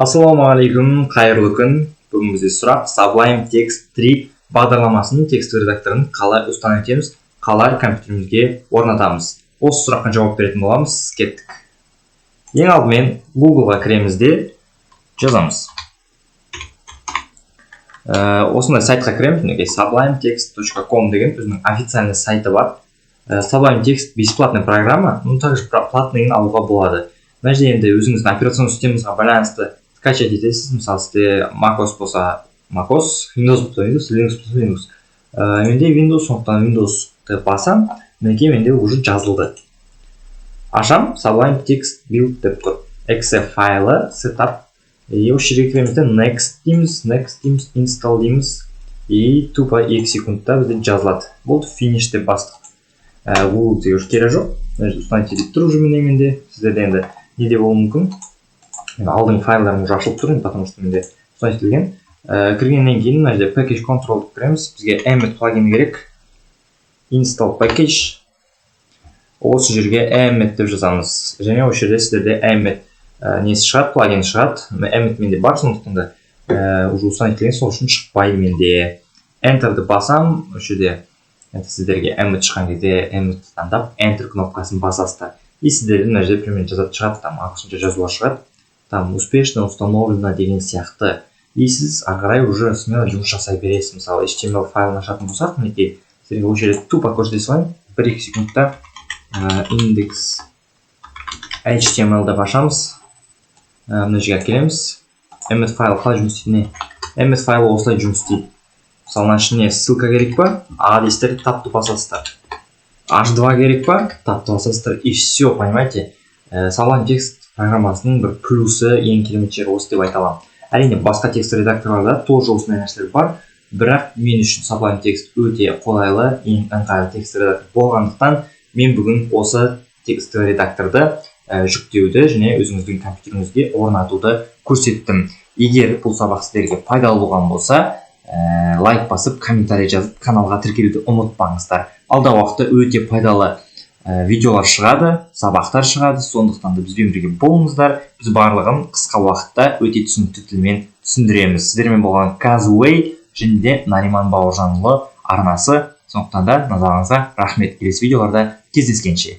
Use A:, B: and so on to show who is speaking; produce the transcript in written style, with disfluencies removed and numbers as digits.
A: Ассалаумағалейкум, қайырлы күн! Бүгін бізде сұрақ: Sublime Text 3 бағдарламасын, текстовый редакторын қалай установить етеміз, қалай компьютерімізге орнатамыз? Осы сұраққа жауап беретін боламыз. Кеттік! Ең алдымен Гуглға кіреміз де, жазамыз. Осындай сайтқа кіреміз. Мінекей, sublimetext.com деген өзінің официальный сайты бар. Sublime Text бесплатная программа, ну, также платный ын алуға болады. Мына жерде енді өзіңіздің операционный системаңызға байланысты скачать етесіз. Мысалы, сізде macOS болса, macOS, Windows болса, Windows, Linux болса, Linux. Менде Windows, сондықтан Windowsты басам. Мінекей, менде уже жазылды. Ашам, Sublime Text Build деп тұр, exe файлы, setup. И осы жерге кіреміз де, next дейміз, next дейміз, install дейміз, и тупо 2 секундта бізде жазылады. Болды, finish деп бастық. Google бізге уже керек жоқ. Мына жерде установить деп тұр уже. Міне, менде, сіздерде енді не де болуы мүмкін, енді алдыңғы файлдарым уже ашылып тұр, потому что менде установить етілген. Кіргеннен кейін мына жерде package control деп кіреміз. Бізге Emmet плагині керек. Install package, осы жерге Emmet деп жазамыз және осы жерде сіздерде Emmet несі шығады, плагин шығады. Emmet менде бар, сондықтан да уже установить етілген, сол үшін шықпайды менде. Enter ді басам. Осы жерде енді сіздерге Emmet шыққан кезде Emmet таңдап, enter кнопкасын басасыздар, и сіздерде мына жерде примерно жазады, шығады, там ағылшынша жазулар шығады, там «успешно установлено» деген сияқты. И сіз ары қарай уже смело жұмыс жасай бересіз. Мысалы, HTML файлын ашатын болсақ, мінекей, сіздерге осы жерде тупо көрсете салайын 1-2 секундта. Index HTML деп ашамыз. Мына жерге әкелеміз. Emmet файл қалай жұмыс істейді? Emmet файлы осылай жұмыс істейді. Мысалы, мына ішіне ссылка керек па, а дейсіздер, tab ты басасыздар. H2 керек па, tab ты басасыздар, и все, понимаете? Sublime Text программасының бір плюсы, ең керемет жері осы деп айта аламын. Әрине, басқа текст редакторларда тоже осындай нәрселер бар, бірақ мен үшін Sublime Text өте қолайлы, ең ыңғайлы текст редактор болғандықтан, мен бүгін осы текстовый редакторды жүктеуді және өзіңіздің компьютеріңізге орнатуды көрсеттім. Егер бұл сабақ сіздерге пайдалы болған болса, лайк басып, комментарий жазып, каналға тіркелуді ұмытпаңыздар. Алдағы уақытта өте пайдалы видеолар шығады, сабақтар шығады, сондықтан да бізбен бірге болыңыздар. Біз барлығын қысқа уақытта өте түсінікті тілмен түсіндіреміз. Сіздермен болған Казуэй және де Нариман Бауыржанұлы арнасы. Сондықтан да назарыңызға рахмет, келесі видеоларда кездескенше!